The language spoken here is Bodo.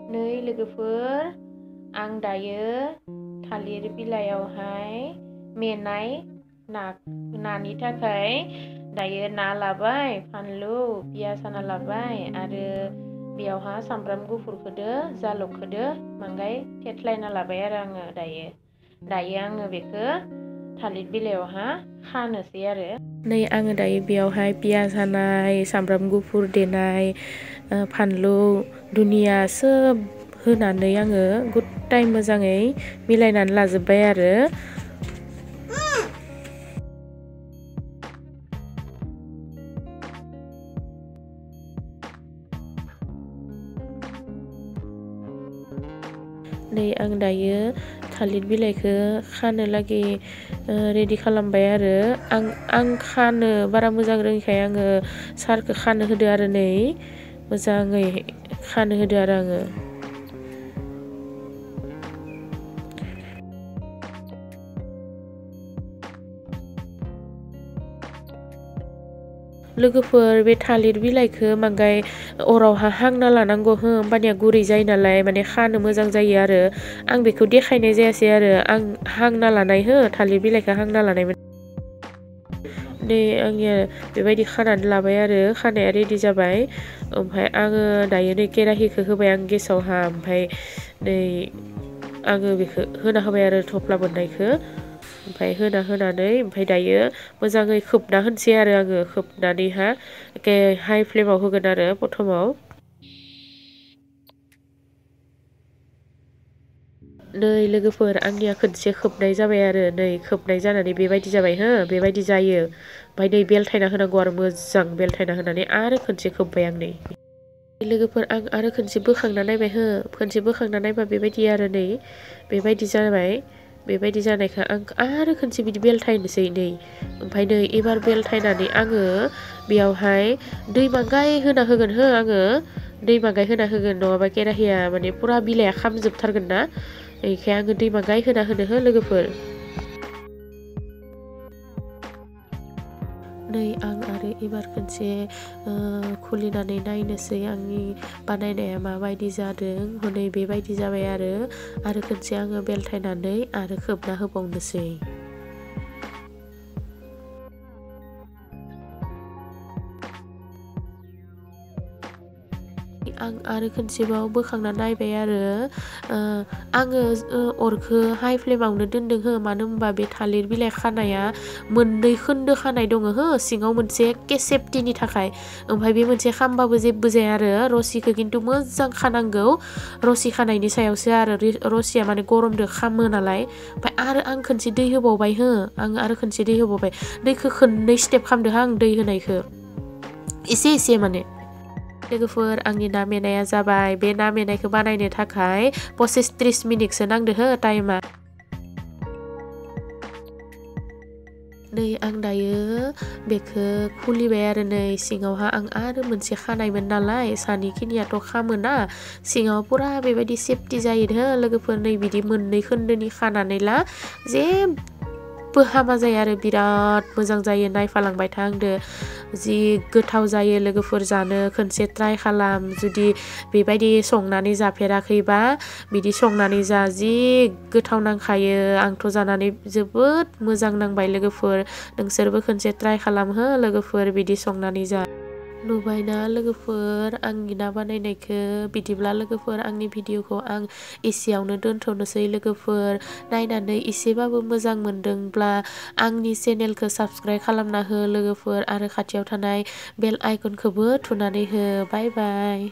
नै लोगोफोर आं दायो थालिर बिलाइयावहाय मेनाय नानि थाखाय दायो ना लाबाय, फानलु, पियाज हाना लाबाय आरो बेयावहा सामब्राम गुफुरखौदो जालुकखौदो बाङाय थेथलायना लाबाय आरो आङो दायो आङो बेखौ थालिर बिलाइयावहा खानोसै आरो नै आङो दायो बेयावहाय पियाज हानाय, सामब्राम गुफुर देनाय, फानलु, दुनिया सोब होनानै आङो गुटाइ मोजाङै मिलायनानै लाजोब्बाय आरो नै आं दायो थालिर बिलाइखौ खानो लागि रेडि खालामबाय आरो आं खानो बारा मोजां रोङिखाय आङो सारखौ खानो होदो आरो नै मोजाङै खानो होदो आरो आङो लोगोफोर बे थालिर बिलाइखौ बाङाय अरावहा हांना लानांगौ हो होमबानिया गुरै जायो नालाय माने खानो मोजां जायो आरो आं बेखौ देखायनाय जायासै आरो आं हांना लानाय हो थालिर बिलाइखौ हांना लानायमोन नै आंनिया बेबायदि खानानै लाबाय आरो खानाया रेडि जाबाय ओमफ्राय आङो दायो नै केराहिखौ होबाय आं गेसावहा ओमफ्राय नै आङो बेखौ होना होबाय आरो थफ्ला बोननायखौ ओमफ्राय होनानै ओमफ्राय दायो मोजाङै खोबना होनोसै आरो आङो खोबनानैहा एखे हाइ फ्लेमाव होगोन आरो प्रथमाव नै लोगोफोर आंनिया खनसे खोबनाय जाबाय आरो नै खोबनाय जानानै बेबायदि जाबाय हो बेबायदि जायो ओमफ्राय नै बेलथायना होनांगौ आरो मोजां बेलथायना होनानै आरो खनसे खोबबाय आं नै लोगोफोर आं आरो खनसे बोखांना नायबाय हो खनसे बोखांना नायबा बेबायदि आरो नै बेबायदि जाबाय बेबायदि जानायखौ आं आरो खनसे बिदि बेलथायनोसै नै ओमफ्राय नै एबार बेलथायनानै आङो बेयावहाय दै बाङाय होना होगोन हो आङो दै बाङाय होना होगोन नङाबा केराहिया माने फुरा बिलाइया खामजोबथारगोन ना बेखाय आङो दै बाङाय होना होनो हो लोगोफोर नै आं आरो एबार खनसे खुलिनानै नायनोसै आंनि बानायनाया माबायदि जादों हनै बेबायदि जाबाय आरो खनसे आङो बेलथायनानै आरो खोबना होबावनोसै आं आरो खनसेबाव बोखांना नायबाय आरो आङो अरखौ हाइ फ्लेमावनो दोनदों हो मानो होनबा बे थालिर बिलाइ खानाया मोननै खोन्दो खानाय दङ हो सिङाव मोनसे एखे सेफटिनि थाखाय ओमफ्राय बे मोनसे खामबाबो जेबो जाया आरो रसिखौ खिन्थु मोजां खानांगौ रसि खानायनि सायावसो आरो रसिया माने गरमजों खामो नालाय ओमफ्राय आरो आं खनसे दै होबावबाय हो आं आरो खनसे दै होबावबाय दैखौ खननै स्टेप खालामदों आं दै होनायखौ एसे माने लोगोफोर आंनि ना मेनाया जाबाय बे ना मेनायखौ बानायनो थाखाय 25-30 मिनिटसो नांदो हो टाइमा नै आं दायो बेखौ खुलिबाय आरो नै सिङावहा आं आरो मोनसे खानायमोन नालाय सानिखिनियाथ' खामोना सिङाव पुरा बेबायदि सेफटि जायो हो लोगोफोर नै बिदि मोननै खोन्दोनि खानानै ला जेबो हामा जाया आरो बिराद मोजां जायो नायफालांबाय था आंदो जि गोथाव जायो लोगोफोर जानो खनसे ट्राइ खालाम जुदि बेबायदि संनानै जाफेराखैबा बिदि संनानै जा जि गोथाव नांखायो आंथ' जानानै जोबोद मोजां नांबाय लोगोफोर नोंसोरबो खनसे ट्राइ खालाम हो लोगोफोर बिदि संनानै जा नुबायना लोगोफोर आंनि ना बानायनायखौ बिदिब्ला लोगोफोर आंनि भिडिअखौ आं एसेयावनो दोनथ'नोसै लोगोफोर नायनानै एसेबाबो मोजां मोनदोंब्ला आंनि चेनेलखौ साबस्क्राइब खालामना हो लोगोफोर आरो खाथियाव थानाय बेल आइकनखौबो थुनानै हो बाय बाय